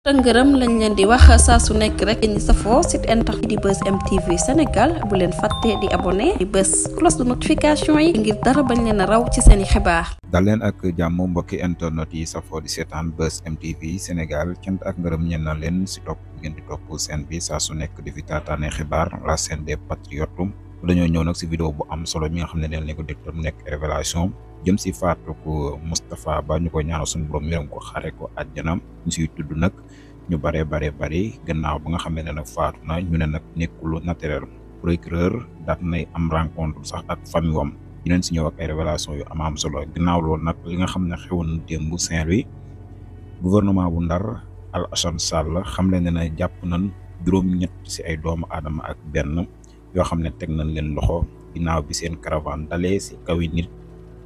ngërëm lañ leen di wax saa su nekk rek ñi safoo site internet di Buzz M TV Sénégal bu leen fàtte di abonné di bës cloche de notification yi ngir dara bañ leen a raw ci seeni xibaar. dal leen ak jàmm mbokki internet yi safoo di seetaan Buzz M TV Sénégal cant ak ngërëm ñeen na leen si topp ngeen di topp seen bi saa su nekk di fi taataane xibaar la chaîne des patriotes dañoo ñëw nag si vidéo bu am solo mi nga xam ne leen ko déglu nekk révélation jëm si faatu ko Moustapha Ba ñu koy ñaanal suñu borom yërëm ko xare ko àjjana ñu siy tudd nag ñu bare gannaaw ba nga xam ne nag faatu na ñu ne nag nekkul naturel procureur daat nay am rencontre sax ak famille wam ñu leen si ñëw ak ay révélation yu am solo gannaaw loolu nag li nga xam ne xewoon démb Saint-Louis gouvernement bu Ndar Al Hassane Sall xam leen ne jàpp nañ juróom-ñett si ay doomu aadama ak benn yoo xam ne teg nañ leen loxo ginnaaw bi seen caravane dalee si kaw yi nit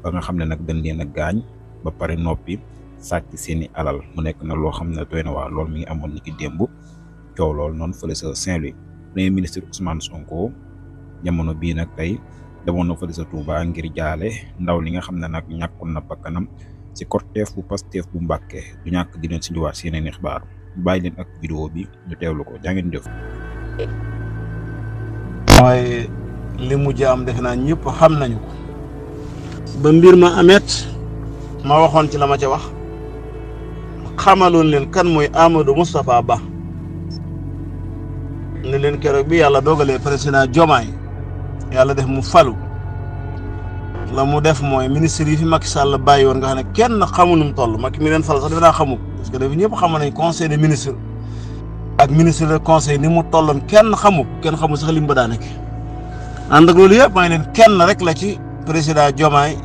ba nga xam ne nag dañ leen a gaañ ba pare noppi sàcc seeni alal mu nekk na loo xam ne doy na waa loolu mi ngi amoon ni ki démb coow loolu noonu fële sa Saint-Louis premier ministre Ousmane Sonko jamono bii nag tey demoon na fële sa Touba ngir jaale ndaw li nga xam ne nag ñàkkoon na bakkanam si cortège bu Pastef bu Mbàkke du ñàkk di leen si ñëwaat si yeneen xibaar bàyyi leen ak vidéo bi ñu teewlu ko jaa ngeen jëf. mooy li mu jaam defe naa ñëpp xam nañu ko ba mbir ma amet ma waxoon ci la ma ca wax xamaloon leen kan mooy Amadou Moustapha Ba ne leen keroog bi yàlla dogalee président Diomaye yàlla def mu falu la mu def mooy ministre yi fi Macky Sall bàyyi woon nga xam ne kenn xamu nu mu toll Macky mi leen fal sax defe naa xamu parce que dafa ñëpp xamoon nañ conseil des ministres ak ministre de conseil ni mu tolloon kenn xamu sax lim ba daa nekk ànd ak loolu yëpp may leen kenn rek la ci président Diomaye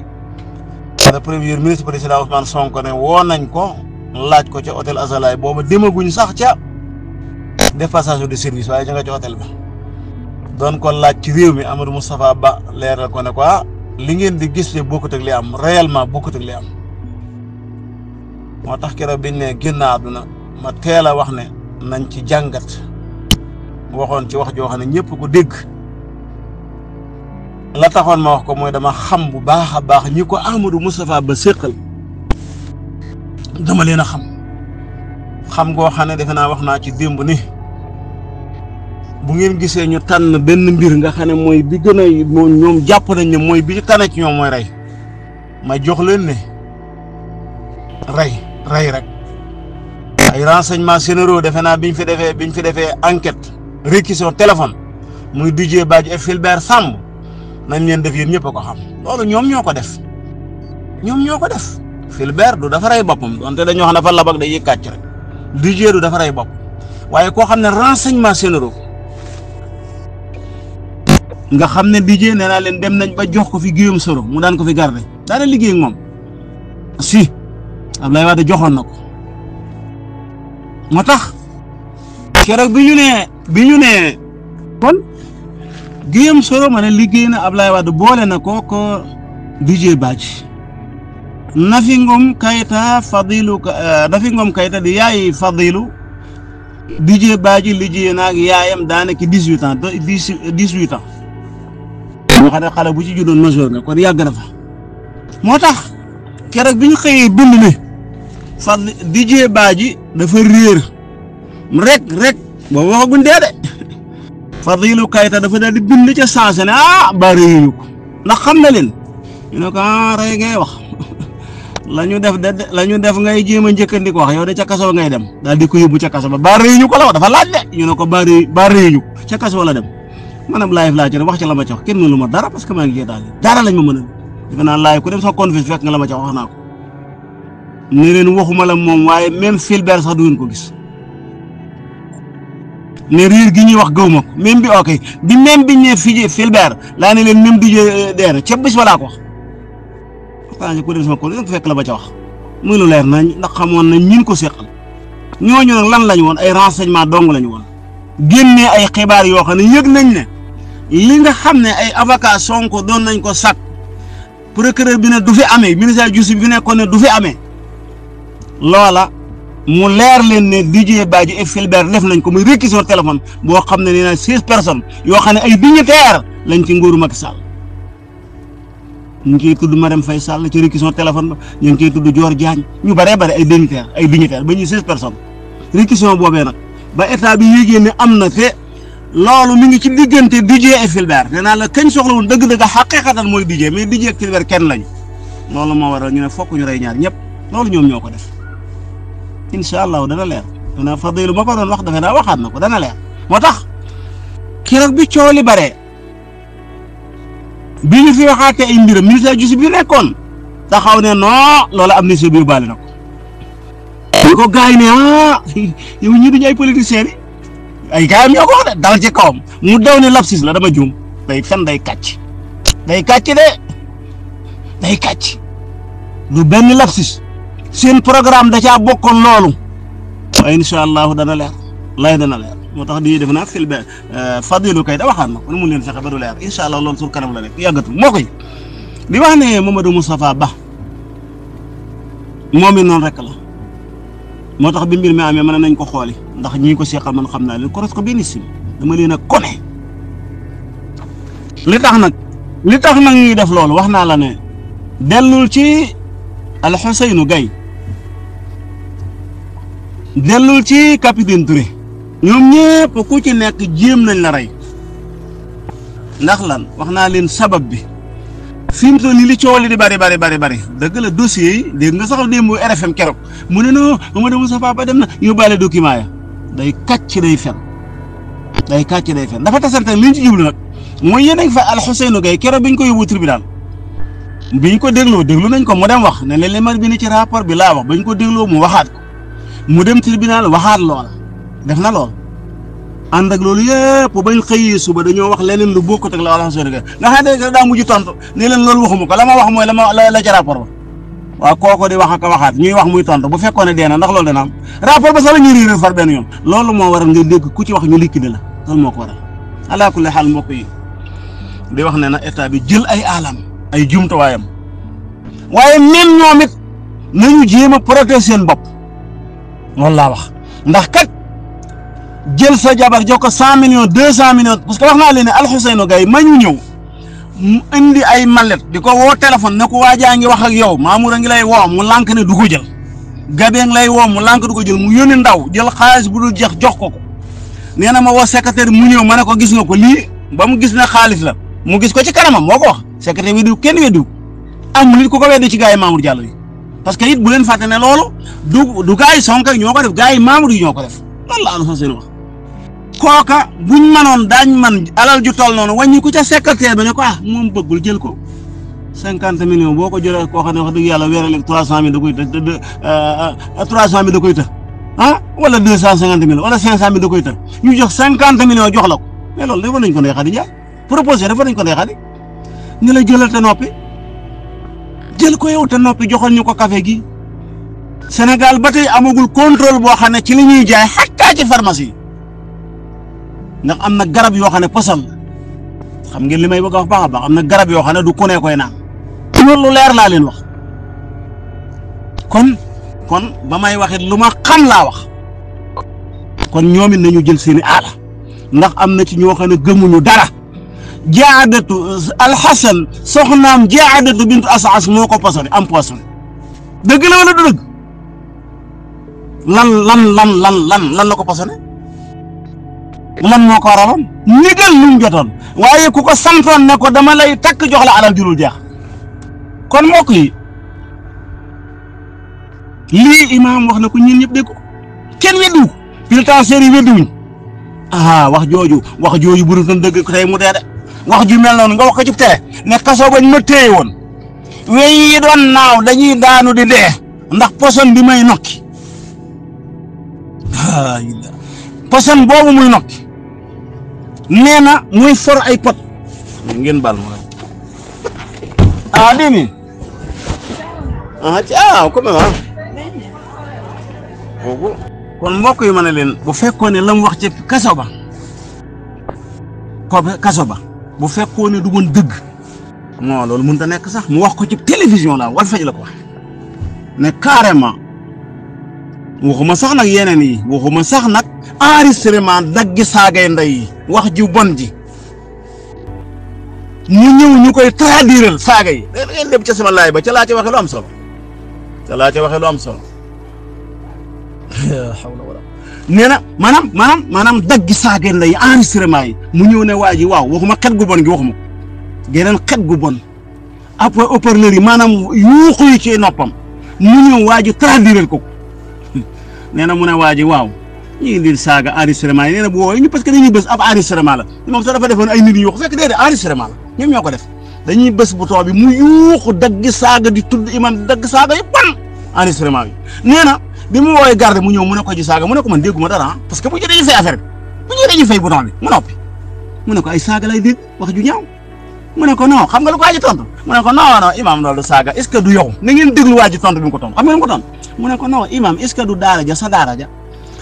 le premier ministre président Ousmane Sonko ne woo nañ ko laaj ko ca hôtel Azalaï booba demaguñ sax ca def passation de service waaye ñu nga ca hôtel ba doon ko laaj ci réew mi Amadou Moustapha Ba leeral ko ne ko li ngeen di gis ne bokkut ak li am réellement bokkut ak li am moo tax keroog biñ ne génn àdduna ma teel a wax ne nañ ci jàngat waxoon ci wax joo xam ne ñëpp ko dégg la taxoon ma wax ko mooy dama xam bu baax a baax ñi ko Amadou Moustapha Ba séqal dama leen a xam goo xam ne defe naa wax naa ci démb ni bu ngeen gisee ñu tànn benn mbir nga xam ne mooy bi gën a ñoom jàpp nañ ne mooy bi tane ci ñoom mooy rey ma jox leen ne rey rek ay renseignements généraux defe naa biñ fi defee enquête réquisition téléphone muy Didier Badji et Fulbert Samb nañ leen def yéen ñëpp a ko xam loolu ñoom ñoo ko def Fulbert du dafa rey boppam donte dañoo xam ne dafa labak day yëg kàcc rek Didier du dafa rey bopp waaye koo xam ne renseignements généraux nga xam ne Didier nee naa leen dem nañ ba jox ko fi Guillaume Soro mu daan ko fi garder daana liggéey ak moom si Abdoulaye Wade joxoon na ko moo tax keroog bi ñu ne kon Guillaume Soro ma ne liggéey na Abdoulaye Wade boole na ko Didier Badji Nafi Ngom Keïta di yaayi Fadilou Didier Badji liggéey na ak yaayam daanaka 18 ans moo xam ne xale bu ci juddoon majeur nga kon yàgg na fa moo tax keroog bi ñu xëyee bind ne Didier Badji dafa réer rek boobu waxaguñ dee de Fadilou Keïta dafa daal di bind ca sensé ne ba réeru ko ndax xam na leen ñu ne ko rey ngay wax la ñu def ngay jéem a njëkkandi ko wax yow de ca kaso ngay dem daal di ko yóbbu ca kaso ba réeru ko la wax dafa laaj de ñu ne ko ba réeru ko ca kaso la dem maanaam live laa ci wax ci la ma ci wax kenn mënu ma dara parce que maa ngi jee daal dara lañ ma mën a defe naa live ku dem sax conférence fekk nga la ma ci wax naa ko ne leen waxuma la moom waaye même Fulbert sax du ngeen ko gis ne riir gi ñuy wax gëw ma ko même bi ok bi même biñ ne fii Fulbert laa ne leen même Didier dee na ca bis balaa ko wax waxtaan ku dem sama conférence fekk la ma ca wax muy lu leer nañ ndax xamoon nañ ñin ko seqal ñooñu nag lan lañu woon ay renseignement dong lañu woon génnee ay xibaar yoo xam ne yëg nañ ne li nga xam ne ay avocat Sonko doon nañ ko sàkk procureur bi ne du fi amee ministère de justice bi fi nekkoon ne du fi amee loola mu leer leen ne Didier Badji et Fulbert def nañ ko muy réquisition téléphone boo xam ne nee na 16 personnes yoo xam ne ay dignitaires lañ ci nguuru Macky Sall ñu ngi koy tudd Marème Faye Sall ci réquisition téléphone ba ñu ngi koy tudd Dior Diagne ñu bëree bëri ay dignitaires ba ñuy 16 personnes réquisition boobee nag ba état bi yéegee ne am na te loolu mi ngi ci diggante DJ et Fulbert nee naa la kañ soxla woon dëgg-dëgg xaqiqatan mooy DJ mais DJ ak Fulbert kenn lañu loolu moo waral ñu ne fokk ñu rey ñaar ñëpp loolu ñoom ñoo ko def incha allah dana leer dana Fadilu ma ko doon wax defe naa waxaat na ko dana leer moo tax keroog bi coow li bare bi ñu fi waxaatee ay mbiram ministère justice bi nekkoon taxaw ne non loolu amnistie bi yóbbaale na ko. ñu ko gars yi ne yow ñii duñu ay politiciens yi ay gars yi ñoo ko wax de dal ci kawam mu daw ne lapsus la dama juum day fen day kàcc de day kàcc du benn lapsus seen programme da caa bokkoon loolu waaye incha allahu dana leer lay dana leer moo tax di def naa Fulbert Fadilu kay da waxaat na ko nu mu leen fexe ba du leer incha allah loolu sur kanam la nekk yàggatul moo koy di wax ne Mamadou Moustapha Ba moom it noonu rek la moo tax bi mbir mi amee mën nañ ko xooli ndax ñii ko seqal man xam naa leen koros ko benn sim dama leen a kone li tax nag ñuy def loolu wax naa la ne dellul ci Alxuseynu Gay dellul ci capitaine Touré ñoom ñëpp ku ci nekk jéem nañ la rey ndax lan wax naa leen sabab bi fi mu toll nii li coow li di bari dëgg la dossier yi dégg nga sax démb RFM keroog mu ne non Mamadou Moustapha Ba dem na yóbbaale document ya day kàcc day fen dafa tasante li ñu ci jublu nag mooy yéen a ngi fa Alxuseynu Gay keroog bi ñu ko yóbbu tribunal bi ñu ko déglu nañ ko mu dem wax ne leen li ma bind ci rapport bi laa wax ba ñu ko dégloo mu waxaat ko mu dem tribunal waxaat loola def na lool ànd ak loolu yëpp bañ xëyee suba dañoo wax leneen lu bokkut ak la Alxuseynu Gay nga xam ne daa mujj tontu ne leen loolu waxuma ko la ma wax mooy la ca rapport ba waaw kooko di wax ak waxaat ñuy wax muy tontu bu fekkoon ne dee na ndax loolu dana am rapport ba sax la ñuy réeréer far benn yoon loolu moo waral nga dégg ku ci wax ñu liquide la loolu moo ko waral alaa kulli xaal mbokk yi di wax ne na état bi jël ay alam ay jumtuwaayam waaye même ñoom it nañu jéem a protéger seen bopp loolu laa wax ndax kat jël sa jabar jox ko 100 millions 200 millions parce que wax naa leen ne Alxuseynu Gay ma ñu ñëw mu indi ay mallette di ko woo téléphone ne ko waajaa ngi wax ak yow Mamour a ngi lay woo mu lànk ne du ko jël Gabé ngi lay woo mu lànk du ko jël mu yónni ndaw jël xaalis bu dul jeex jox ko nee na ma woo secrétaire mu ñëw ma ne ko gis nga ko lii ba mu gis ne xaalis la mu gis ko ci kanamam moo ko wax secrétaire bi du kenn weddiw amul nit ku ko weddi ci gars yi Mamour Diallo yi parce que it bu leen fàtte ne loolu du gars yi Sonko ñoo ko def gars yi Mamour yi ñoo ko def loolu la Alxuseynu wax kooka buñ manoon daañ man alal ju toll noonu wàññi ko ca secrétaire bi ne ko moom bëggul jël ko 50 millions boo ko jëlee koo xam ne wax dëgg yàlla weerale 300 000 da koy të 300 000 da koy të wala 250 000 wala 500 000 da koy të ñu jox 50 millions jox la ko mais loolu dafa nañ ko Ndeye Khady Ndiaye proposé dafa nañ ko Ndeye Khady ñu la jëlal te noppi jël ko yow te noppi joxoon ñu ko café gi Sénégal ba tey amagul contrôle boo xam ne ci li ñuy jaay xattaa ci pharmacie ndax am na garab yoo xam ne poson xam ngeen li may bëgg a wax baax a baax am na garab yoo xam ne du ku ne koy naan loolu lu leer laa leen wax kon ba may waxit lu ma xam laa wax kon ñoom it nañu jël seeni aala ndax am na ci ñoo xam ne gëmuñu dara Jaadatu Alxasan soxnaam Jaadatu bintu Asas moo ko posone am poson dëgg la wala du dëgg lan la ko posone lan moo ko waraloon ndigal lu mu jotoon waaye ku ko santoon ne ko dama lay takk jox la alal jurul jeex kon mbokk yi lii imaam wax na ko ñun ñëpp dégg ko kenn weddiwu ko pilitanciers yi weddiwuñ wax jooju bu doon dëgg tey mu dee de wax ju mel noonu nga wax ko ci télé ne kaso bañ ma téye woon weñ yi doon naaw dañuy daanu di dee ndax poson bi may nokki poson boobu muy nokki nee na muy for ay pot ngeen baal ma dimi comme kon mbokk yi ma ne leen bu fekkoon ne la mu wax ci kaso ba bu fekkoon ne du woon dëgg non loolu mënut a nekk sax mu wax ko ci télévision la Walfadjri la ko wax ne carrément waxuma sax nag yeneen yi waxuma sax nag enregistrement daggi saagay ndey yi wax ju bon ji ñu ñëw ñu koy traduiral saaga yi da ngeen dem ca sama laay ba ca laa ca waxee lu am solo nee na maanaam daggi saaga nday enregistrement yi mu ñëw ne waa ji waaw waxuma xet gu bon gi waxuma ko geneen xet gu bon après haut-parleur yi maanaam yuuxu yi ci noppam mu ñëw waa ji traduire ko nee na mu ne waa ji waaw ñu ngi leen saaga enregistrement yi nee na bu woowee ñu parce que dañuy bës ab enregistrement la moom sax dafa defoon ay nit yu yuuxu fekk déedéet enregistrement la ñoom ñoo ko def dañuy bës bouton bi mu yuuxu daggi saaga di tudd imam dagg saaga yi bon enregistrement bi nee na bi mu woowee garde mu ñëw mu ne ko ci saaga mu ne ko man dégguma dara parce que bu ñu dañuy fay affaire bi bu ñu dañuy fay bouton bi mu noppi mu ne ko ay saaga lay dégg wax ju ñaaw mu ne ko non xam nga lu ko waa ji tontu mu ne ko non imam loolu saaga est ce que du yow na ngeen déglu waa ji tontu bi mu ko tontu xam nga lu mu ko tontu mu ne ko non imam est ce que du daara ja sa daara ja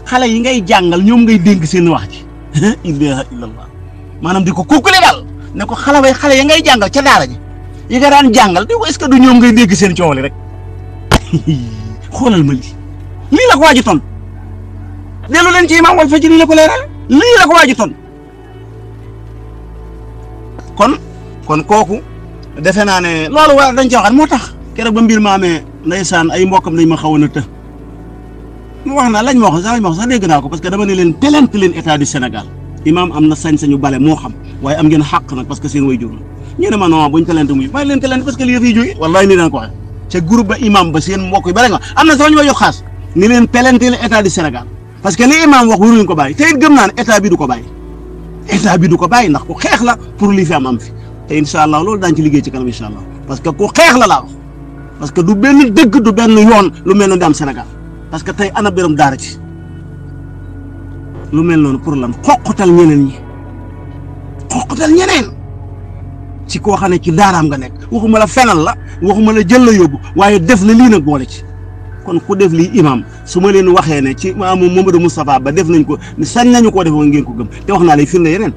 xale yi ngay jàngal ñoom ngay dénk seen wax ji ilaha illallah maanaam di ko kukkule daal ne ko xale ya ngay jàngal ca daara ji yi nga daan jàngal di ko est ce que du ñoom ngay dégg seen coow li rek xoolal ma lii la ko waa ji tontu dellu leen ci imam wal fajri la ko leeral lii la ko waa ji tontu kon kooku defe naa ne loolu war dañ ci waxaat moo tax keroog ba mbir ma amee ndeysaan ay mbokkam dañ ma xawoon a të mu wax na lañ ma wax sax dégg naa ko parce que dama ne leen plainte leen état du Sénégal imam am na sañ-sañu bale moo xam waaye am ngeen xàq nag parce que seen way jur la ñu ne ma non buñ plainte muy may leen plainte parce que lii fiy jóge wallahi nii daan ko waxee ca groupe ba imam ba seen mbokk yi bare nga am na sax ñu ma jox xaas ni leen plainte leen état du Sénégal parce que li imam wax waruñu ko bàyyi te it gëm naa ne état bi du ko bàyyi ndax ku xeex la pour lii fi am fi te incha allah loolu daañu ci liggéey ci kanam incha allah parce que ku xeex la laa wax parce que du benn dëgg du benn yoon lu mel noonu di am Sénégal parce que tey ana biram daara ci lu mel noonu pour lan xoqatal ñeneen ci koo xam ne ci daaraam nga nekk waxuma la fenal la waxuma la jël la yóbbu waaye def la lii nag boole ci kon ku def lii imam su ma leen waxee ne ci maamu Mamadou Moustapha Ba def nañ ko sañ nañu koo def ngeen ko gëm te wax naa lay firnde yeneen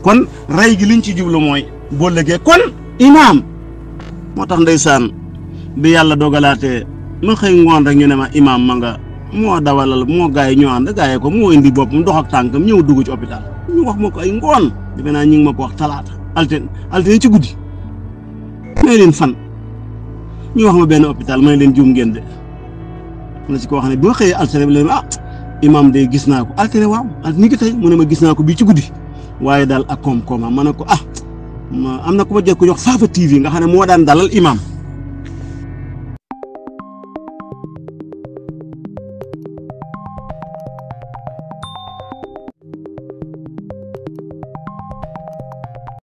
kon rey gi liñ ci jublu mooy boo lëggee kon imaam moo tax ndeysaan bi yàlla dogalaatee ma xëy ngoon rek ñu ne ma imaam ma nga moo dawalal moo gaay ñoo ànd gaay ko moo indi boppam dox ak tànkam ñëw dugg ci hôpital ñu wax ma ko ay ngoon defe naa ñu ngi ma ko wax talaata altine ci guddi may leen fan ñu wax ma benn hôpital may leen juum ngeen de na si ko wax ne bi ma xëyee altine bi leen imaam de gis naa ko altine waaw altine ni ki tey mu ne ma gis naa ko bii ci guddi waaye daal ak koom-koomam ma ne ko am na ku ma jot ko jox Fafa TV nga xam ne moo daan dalal imam